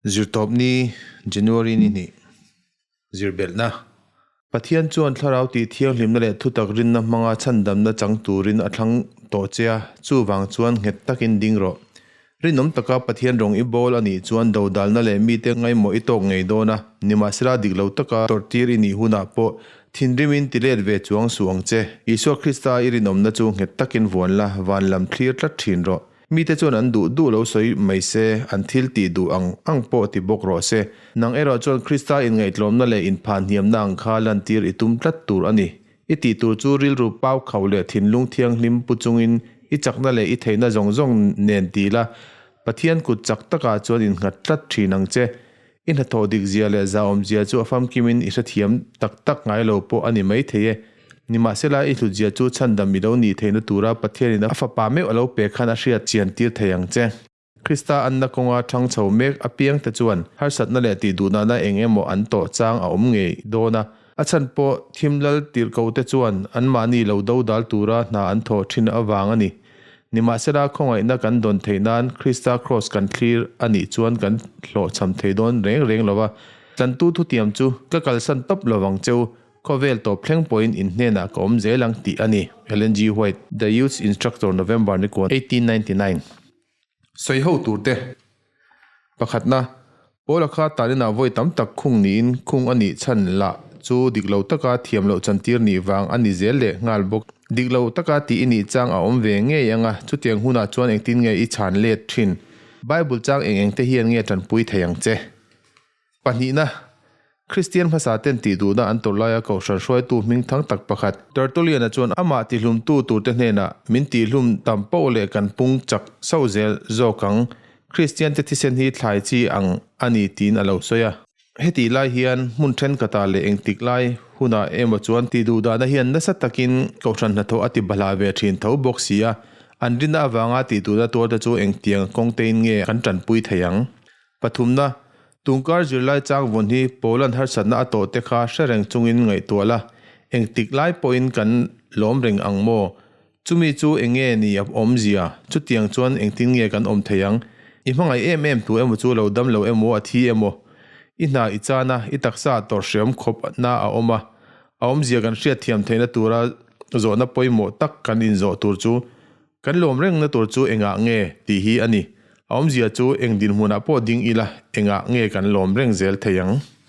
Zirtawpni, January ni hnih, Zirbelhna. Pathian chuan thlarau tih thianghlimna leh thutak rinna hmanga chhandamna chang turin a thlang tawh che a, chuvang chuan nghet takin ding rawh. Rinawm taka Pathian rawng i bawl a nih chuan dodalna leh mite ngaimawh i tawk ngei dawn a, nimahsela dik lo taka tawrhtir i nih hunah pawh thinrimin ti let ve chuang suh ang che. Isua Krista i rinawmna chu nghet takin vuan la, van lam thlir tlat thin rawh. Mite chuan an duh duh lo sawi mai se, an thil tih duh ang ang pawh ti bawk rawh se. Nang erawh chuan Krista inngaihtlawmna leh inphahhniamna ang kha lantir i tum tlat tur a ni. I tih tur chu rilru pau khauh leh thinlung thianghlim pu chungin i chakna leh i theihna zawng zawng nen ti la, Pathian kut chak takah chuan innghat tlat thin ang che. I hnathawh dik zia leh zahawm zia chu a famkimin i hrethiam tak tak ngai lo pawh a ni mai thei e. Nimahsela, i hlut zia chu chhandam i lo nih theihna tura Pathianin a fapa meuh a lo pek khan a hriat chian tir thei ang che. Krista anna kawnga thang chho mek apiangte chuan harsatna leh tihduhnahna eng emaw an tawh chang a awm ngei dawn a. A chhan pawh thim lal tirhkohte chuan anmahni lo dodal tura hna an thawh thin avang a ni. Nimahsela, khawngaihna kan dawn theih nan Krista kraws kan thlir a nih chuan kan hlawhchham thei dawn reng reng lo va. Tlantu thutiam chu ka kalsan tawp lo vang che u, khawvel tawp thleng pawhin in hnenah ka awm zel ang tih a ni, Ellen G. White, The Youth's Instructor, November ni kuan, 1899. Sawi ho tur te. Pakhatna, Paula kha tanin ah vawi tam tak khung niin khung a nih chhan lah chu dik lo taka thiam loh chantir nih vang a ni zel leh nghal bawk. Dik lo taka tih i nih chang a awm ve ngei ang a, chutiang hunah chuan engtin nge i chhan let thin? Bible chang eng eng te hian nge tanpui thei ang che? Pahnihna, Kristian hmasa ten tih duhna an tawrh laia Kohhran hruaitu hming thang tak pakhat, Tertullian-a chuan amah tihlumtu turte hnenah min tihlum tam poh leh kan pung chak sauh zel zawk ang, Kristiante thisen hi thlai chi ang a ni tiin a lo sawi a. Hetih lai hian hmun thenkhatah leh engtik lai hunah emaw chuan tih duhdahna hian nasa takin Kohhran hnathawh a ti bahlah ve thin tho bawk si a, an rinna avanga tih duhna tuarte chu engtiang kawngtein nge kan tanpui thei ang? Pathumna, Tungkar zirlai chang vawn hi Poland harsatna a tawh te kha hre reng chungin ngaihtuah la, engtik lai pawhin kan lawm reng ang maw? Chumi chu eng nge ni a awmzia? Chutiang chuan engtin nge kan awm thei ang? I hmangaih em em tu emaw chu lo dam lo emaw a thi emaw? I hna i chan a, i taksa ah tawrhhriam khawp na a awm a, a awmzia kan hriatthiam theihna tura zawhna pawimawh tak kan inzawh tur chu Kan lawm rengna tur chu engah nge tih hi a ni. A awmzia chu eng dinhmunah pawh ding ila engah nge kan lawm reng zel thei ang?